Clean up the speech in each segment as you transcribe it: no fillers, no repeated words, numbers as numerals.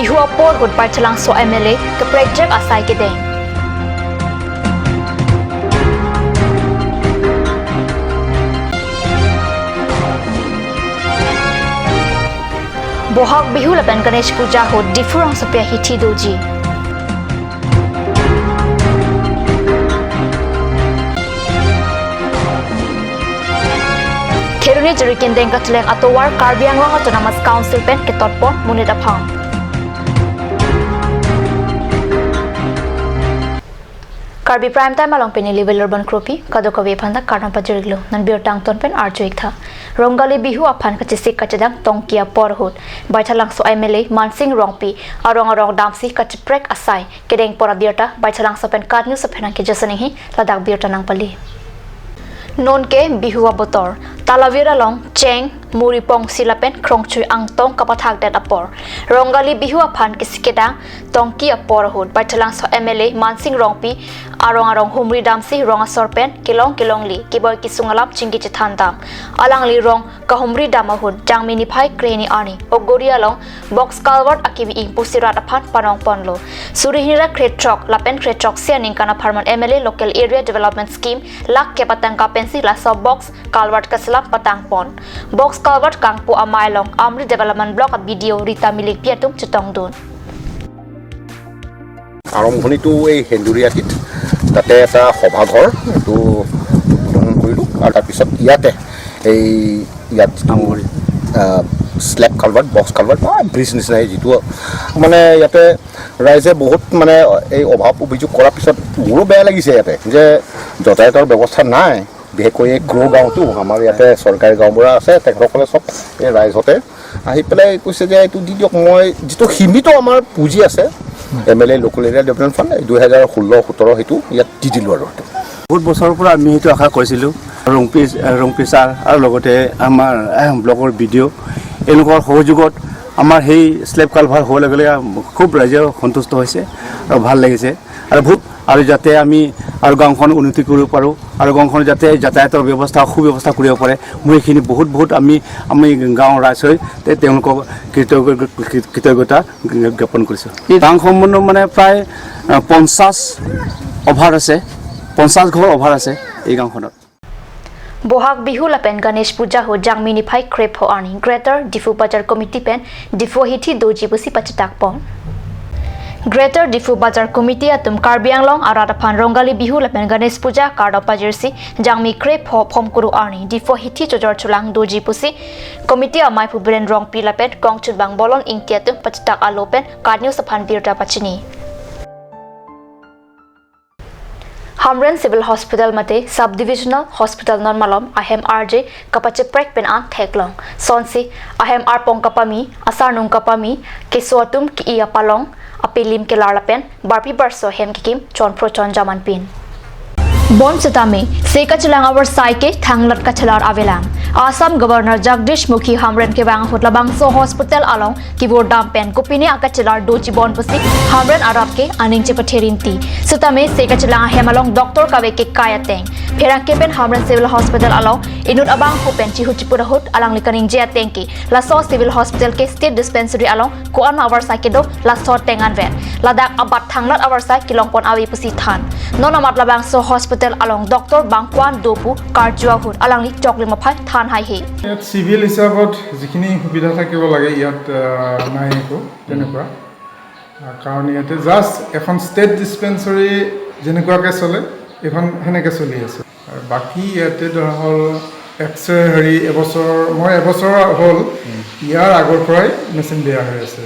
Bihu apor hut Baithalang so MLA ke project asai ke deng. Bohag Bihu lapen Ganesh Puja hut Difurang Sopia Hithi Doji. Kheruni Jerikin Deng Katleng Atowar Karbi Anglong Autonomous Council Pen Ketotpon Munit Aphang. Karbi Prime Time along Penny Level Urban Kropi Kadokawe Phanda Karna Pajiriglo Nan Bir Tangton Pen Arjoik Tha Rongali Bihu Aphan Kachisik Kachadang Tongkia Porhut Baithalang So MLA Mansing Rongpi Arong Arong Damsi Kachiprek Asai Kedeng Pora Birta Baithalang So Pen Kadnu So Phenang Ke Jasanihi Ladak Birta Nangpali Nonke Bihu Abotor Talavira Long Cheng Muripong Silapen Krongchui Angtong Kapathak Det Apor Rongali Bihu Aphan Kisikeda Tongki Apor Hut Baithalang So MLA Mansing Rongpi Arong Arong Humri Damsi Rong Asorpen Kilong Kilong Li Kiboy Kisungalam Chingi Chithandam Alang Li Rong Kahumri Damahut Jangmini Phai Kreni Ani Ogoria Long Box Culvert Akibi Ing Pusirat Aphan Panong Ponlo Surihinira Kretrok Lapen Kretrok Sianing Kana Pharman MLA Local Area Development Scheme Lak Kepatang Kapensi Laso Box Culvert Kaslam Patang Pon Box Culvert Kangpu Amailong Amri Development Block BDO Rita Milik Piatum Chitong Dun আৰম্ভণিটো এই হেন্দুৰিয়াটিত তাতে এটা সভাঘৰ এইটো উদ্বোধন কৰিলোঁ আৰু তাৰপিছত ইয়াতে এই ইয়াত স্লেব কালভাৰ্ট বক্স কালভাৰ্ট বা ব্ৰিজ নিচিনা যিটো মানে ইয়াতে ৰাইজে বহুত মানে এই অভাৱ অভিযোগ কৰাৰ পিছত মোৰো বেয়া লাগিছে ইয়াতে যে যাতায়াতৰ ব্যৱস্থা নাই। বিশেষকৈ এই ক্ৰ' গাঁৱটো আমাৰ ইয়াতে চৰকাৰী গাঁওবুঢ়া আছে, তেখেতসকলে চব এই ৰাইজতে আহি পেলাই কৈছে যে এইটো দি দিয়ক। মই যিটো সীমিত আমাৰ পুঁজি আছে M L A local area development fund 2016-17 সেইটো ইয়াত দি দিলোঁ। আৰু বহুত বছৰৰ পৰা আমি সেইটো আশা কৰিছিলোঁ। ৰংপি ছাৰ আৰু লগতে আমাৰ ব্লকৰ বি ডি অ' এওঁলোকৰ সহযোগত আমাৰ সেই স্লেব কালভাৰ হোৱাৰ লগে লগে খুব ৰাইজে সন্তুষ্ট হৈছে আৰু ভাল লাগিছে আৰু বহুত আৰু যাতে আমি আৰু গাঁওখন উন্নতি কৰিব পাৰোঁ আৰু গাঁওখন যাতে যাতায়াতৰ ব্যৱস্থা সুব্যৱস্থা কৰিব পাৰে, মই এইখিনি বহুত বহুত আমি আমি গাঁৱৰ ৰাইজ হৈ তেওঁলোকক কৃতজ্ঞতা জ্ঞাপন কৰিছোঁ। এই গাঁওসমূহ মানে প্ৰায় 50 অভাৰ আছে, 50 ঘৰ অভাৰ আছে এই গাঁওখনত। Bohag Bihu lapen Ganesh Puja ho Jangmini Phai Krep ho ani Greater Diphu Bazar Committee pen Diphu Hithi Doji Pusi Pachitak Pon Greater Diphu Bazar Committee atum Karbi Anglong Arataphan Rongali Bihu lapen Ganesh Puja Kardo Pajirsi Jangmi Krep ho Phomkuru ani Diphu Hithi Chojor Chulang Doji Pusi Committee amai Phubiren Rongpi lapen Kongchut Bang Bolon Ingti atum Pachitak Alopen Kadnew Saphan Birta Pachini Hamren Civil Hospital mate Sub Divisional Hospital non malom ahem RJ kapache prek pen an theklong sonsi ahem arpong kapami asarnung kapami kesuatum ki iya palong apelim ke larlapen barpi barso hem kikim chonpro chon jaman pin Bon Sitame Seka Chilang our Saike Thanglat Kachalar Avelang Assam Governor Jagdish Mukhi Hamren Kewang Hotlabang So Hospital along Kibor Dam Pen Kupini Akachalar Dochi Bon Pusi Hamren Arab ke Aning Chepaterinti Sitame Seka Chilang Hemalong Doctor Kawe ke Kayateng Pherang Kepen Hamren Civil Hospital along Inut Abang Hupen Chihuchipura Hut alang Likaning Jia Tengki Laso Civil Hospital ke State Dispensary along Kuan Our Saikedo Laso Tengan Ven Ladak Abat Thanglat Our Sai Kilongpon Awi Pusi Than Nonamat Labang So Hospital along Doctor Bangkwan Dopu Karjua Hut alang li Chokli Maphai Than Hai He ইয়াত civil হিচাপত যিখিনি সুবিধা থাকিব লাগে ইয়াত নাই একো তেনেকুৱা, কাৰণ ইয়াতে জাষ্ট এখন ষ্টেট ডিছপেঞ্চৰী যেনেকুৱাকৈ চলে এইখন সেনেকৈ চলি আছে। আৰু বাকী ইয়াতে ধৰা হ'ল এক্সৰে হেৰি এবছৰ মই এবছৰ হ'ল ইয়াৰ আগৰ পৰাই মেচিন বেয়া হৈ আছে,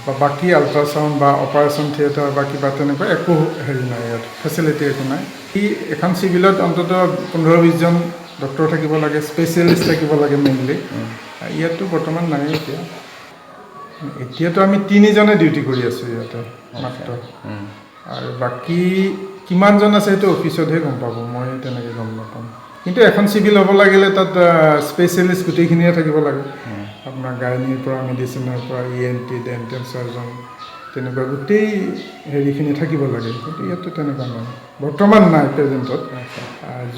বা বাকী আল্ট্ৰাচাউণ্ড বা অপাৰেশ্যন থিয়েটাৰ বা কিবা তেনেকুৱা একো হেৰি নাই, ইয়াত ফেচিলিটি একো নাই। ই এখন চিভিলত অন্ততঃ 15-20জন ডক্টৰ থাকিব লাগে, স্পেচিয়েলিষ্ট থাকিব লাগে মেইনলি, ইয়াততো বৰ্তমান নাই। এতিয়া এতিয়াতো আমি 3জনে ডিউটি কৰি আছোঁ ইয়াতে মাত্ৰ, আৰু বাকী কিমানজন আছে সেইটো অফিচতহে গম পাব, মই তেনেকৈ গম নাপাম। কিন্তু এখন চিভিল হ'ব লাগিলে তাত স্পেচিয়েলিষ্ট গোটেইখিনিয়ে থাকিব লাগে, আপোনাৰ গাইনীৰ পৰা মেডিচিনৰ পৰা E N T dental surgeon তেনেকুৱা গোটেই হেৰিখিনি থাকিব লাগে, কিন্তু ইয়াততো তেনেকুৱা নাই বৰ্তমান, নাই প্ৰেজেণ্টত।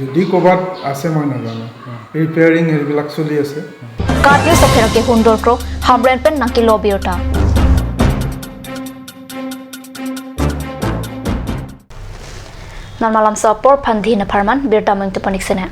যদি ক'ৰবাত আছে মই নাজানো, ৰিপেয়াৰিং হেৰিবিলাক চলি আছে। কাটিও সফেৰকে হুণ্ডৰ ক্ৰ হামৰেন পেন নাকি লবিৰটা। Normalam so por phan dhi na pharman birta mung tu panik sene.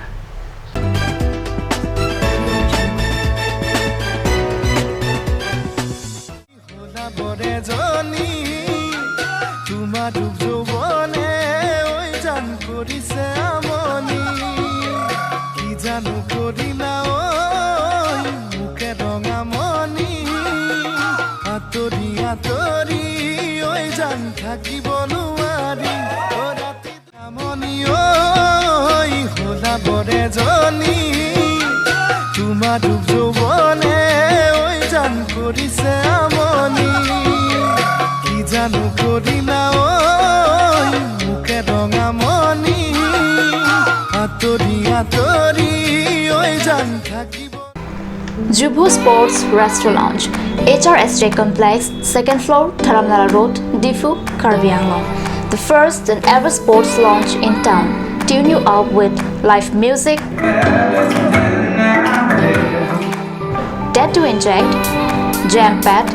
Jubu Sports Restaurant Lounge, HRSJ Complex, 2nd floor, Dharamnala Road, Diphu, Karbi Anglong. The first and ever sports lounge in town. Tune you up with live music, tattoo inject, jam pad,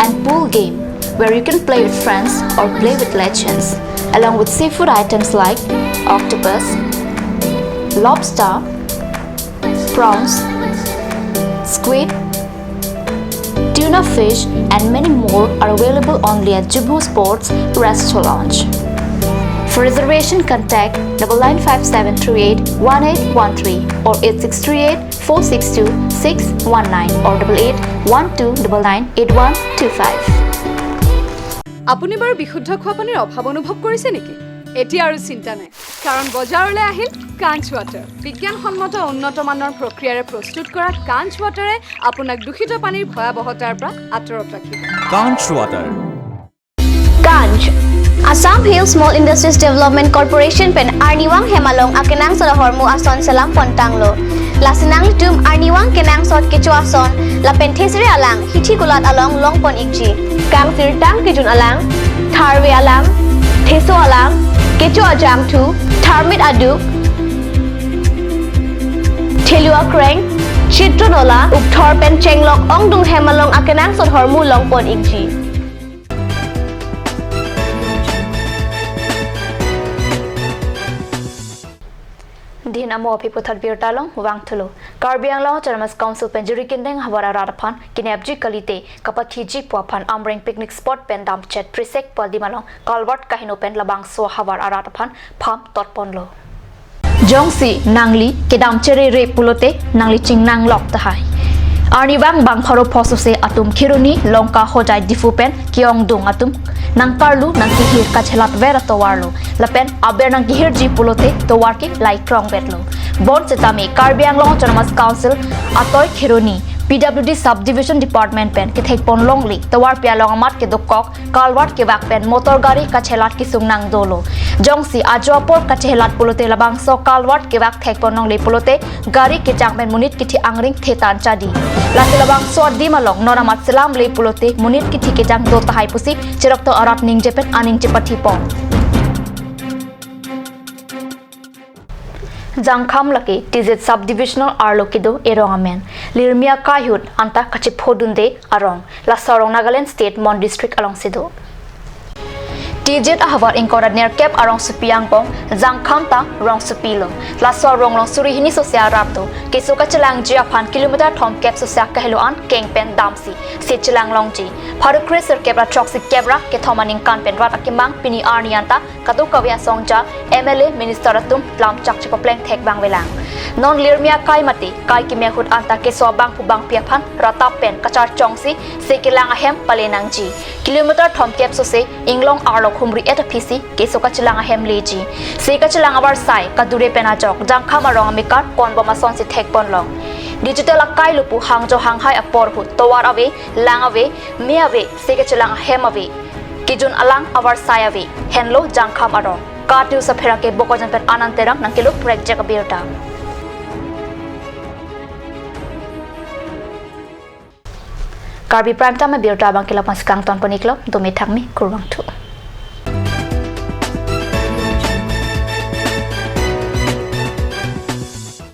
and pool game where you can play with friends or play with legends, along with seafood items like octopus, lobster, prawns, squid, tuna fish, and many more are available only at Jubu Sports Restaurant Lounge. For reservation, contact 9957381813 or 8638462619 or 8812998125. আপুনি বাৰু বিশুদ্ধ খোৱা পানীৰ অভাৱ অনুভৱ কৰিছে নেকি? এতিয়া আৰু চিন্তা নাই, কাৰণ বজাৰলৈ আহিল কাঞ্চ ৱাটাৰ। বিজ্ঞানসন্মত উন্নত মানৰ প্ৰক্ৰিয়াৰে প্ৰস্তুত কৰা কাঞ্চ ৱাটাৰে আপোনাক দূষিত পানীৰ ভয়াৱহতাৰ পৰা আঁতৰত ৰাখিব। Kanch water. Kanch Assam Hill Small Industries Development Corporation pen Arniwang Hemalong akenang soda hormu ason salam pontanglo. Lasinang tum Arniwang kenang sot kecho ason la pen thesre alang hithi kulat along long pon ikji. Kang sir tang kijun alang tharwe alang theso alang kecho ajang thu tharmit adu Thelua kreng Chitronola ukthor pen chenglok ongdung hemalong akenang sot hormu long pon ikji. Din amo api pothar birtalong wangthulo Karbi Anglong Autonomous Council pen jurikindeng hawara radaphan kinepji kalite kapathiji puaphan amreng picnic spot pen dam chet prisek padimalong kalwat kahino pen labang so hawar arataphan pham totponlo jongsi nangli kedam chere re pulote nangli chingnang lok tahai Arnibang bang pharo phosose atum khiruni longka hojai difu pen kiong dung atum nangkarlu nangkihir kachelat vera towarlo lapen aber nangkihir ji pulote towarki lai krong betlo bon chetami Karbi Anglong Autonomous Council atoy khiruni PWD Subdivision Department pen ke thek pon longli tawar pia long amat ke dokok kalwat ke bak pen motor gari kachelat ki sungnang dolo jongsi ajopor kachelat pulote labang so kalwat ke bak thek pon longli pulote gari ke chang pen munit ki thi angring thetan chadi lase labang so dimalong noramat selam le pulote munit ki thi ke chang do tahai pusi chirok to arat ningje pen aning chepathi pon Jangkham laki TZ Subdivisional Arlokido Erongamen Lirmia Kahut anta kachi phodunde arong la Sorong Nagaland State Mon District along sido TZ ahawar ingkora ner cap arong supiang pong Jangkham ta rong supilo la Sorong long suri hini sosia rapto kesuka chelang ji aphan kilometer thom cap sosia kahlo an kengpen damsi se chelang long ji pharu cresser kebra toxic kebra ke thomaning kan pen rat akimang pini arnianta katu kawya songja MLA minister atum tlam chak chip pleng thek bang welang non lirmia kai mati kai kimya hut anta ke so bang pu bang pia phan ratap pen kachar chongsi se kelang ahem palenang ji kilometer thom cap so se inglong arlok humri eta phisi ke so kachilang ahem leji se kachilang awar sai kadure pena jok jangkhama rong amikar kon boma son si thek pon long digital akai lupu hangjo hanghai apor hu towar ave lang ave me ave se kachilang ahem ave kijun alang awar sai ave henlo jangkham arong katiu safera ke bokojan pen ananterang nangkelo project birta Karbi Prime Time birta bangkila paskang ton paniklo domi thangmi kurwang thu.